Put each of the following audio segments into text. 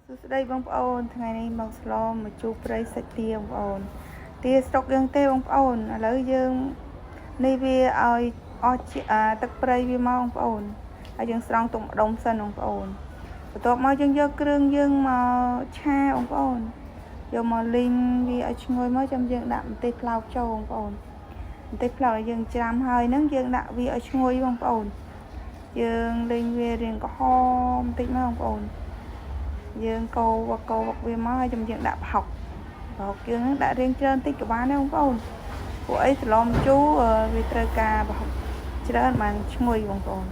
សួស្តីបងប្អូនថ្ងៃនេះមកស្លមកជួបព្រៃសាច់ទាបងប្អូនទាស្រុកយើងទេបងប្អូនឥឡូវយើងនេះវាឲ្យអស់ជាអាទឹកព្រៃវាមកបងប្អូនហើយយើងស្រង់ទុកម្ដុំសិនបងប្អូនបន្ទាប់មកយើងយកគ្រឿងយើងមកឆាបងប្អូនយកមកលីងវាឲ្យឈ្ងុយមកចាំយើងដាក់ម្ទេសប្លោកចូលបងប្អូនម្ទេសប្លោកឲ្យយើងច្រាំហើយហ្នឹងយើងដាក់វាឲ្យឈ្ងុយបងប្អូនយើងលីងវារាងក្រហមបន្តិចមកបងប្អូន យើងកូរវឹកកូរវឹកវាមកហើយចាំយើងដាក់ប្រហុកប្រហុកយើងហ្នឹងដាក់រាងច្រើនតិចក៏បានដែរបងប្អូនពួកអីស្លម្ជូរវាត្រូវការប្រហុកច្រើនបានឈ្ងុយបងប្អូន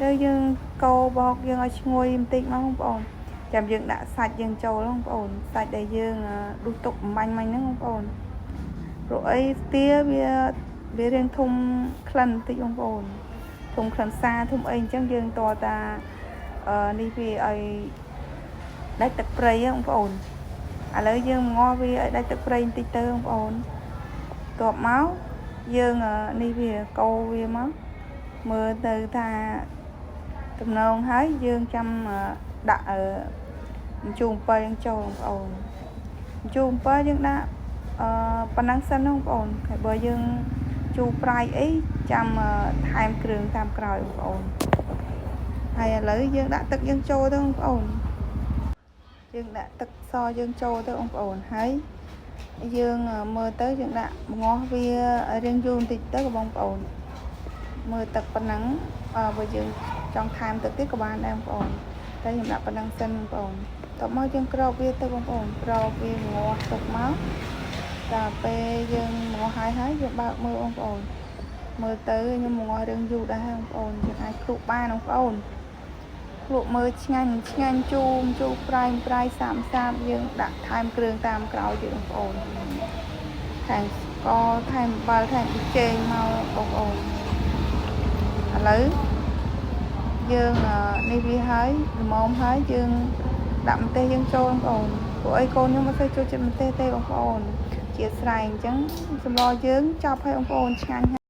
ដល់យើងកូរប្រហុកយើងឲ្យឈ្ងុយបន្តិចមកបងប្អូនចាំយើងដាក់សាច់យើងចូលបងប្អូនសាច់ដែលយើងដួសទុកអំបាញ់មិញហ្នឹងបងប្អូនព្រោះអីស្ទាវាវារាងធំក្លិនបន្តិចបងប្អូនធំក្លិនសាធំអីអញ្ចឹងយើងតតានេះវាឲ្យ ដាច់ទឹកព្រៃហ៎បងប្អូនឥឡូវយើងងាស់វាឲ្យដាច់ទឹកព្រៃបន្តិចទៅបងប្អូនតបមកយើងនេះវាកូរវាមកមើលទៅថាទំនងហើយយើងចាំដាក់ម្ជូរអំពិលយើងចូលបងប្អូនម្ជូរអំពិលយើងដាក់អឺប៉ុណ្ណឹងសិនបងប្អូនហើយបើយើងជូរប្រៃអីចាំថែមគ្រឿងតាមក្រោយបងប្អូនហើយឥឡូវយើងដាក់ទឹកយើងចូលទៅបងប្អូន យើងដាក់ទឹកសយើងចូលទៅបងប្អូនហើយយើងមើលទៅយើងដាក់ងាស់វារាងយូរបន្តិចទៅក៏បងប្អូនមើលទឹកប៉ុណ្ណឹងបើយើងចង់ថែមទឹកទៀតក៏បានដែរបងប្អូនតែខ្ញុំដាក់ប៉ុណ្ណឹងសិនបងប្អូនតបមកយើងគ្របវាទៅបងប្អូនគ្របវាងាស់ទុកមកតែពេលយើងងាស់ហើយហើយយើងបើកមើលបងប្អូនមើលទៅខ្ញុំងាស់រឿងយូរដែរបងប្អូនយើងអាចភ្លក់បានបងប្អូន ភ្លក់មើលឆ្ងាញ់ឆ្ងាញ់ជូរជូរប្រៃប្រៃសាបសាបយើងដាក់ថែមគ្រឿងតាមក្រោយទៀតបងប្អូនថែមស្ករថែមអំបិលថែមប៊ីចេងមកបងប្អូនឥឡូវយើងនេះវាហើយល្មមហើយយើងដាក់ម្ទេសយើងចូលបងប្អូនព្រោះអីកូនខ្ញុំអត់សូវចូលចិត្តម្ទេសទេបងប្អូនជាស្រ័យអញ្ចឹងសម្លយើងចប់ហើយបងប្អូនឆ្ងាញ់ហើយ។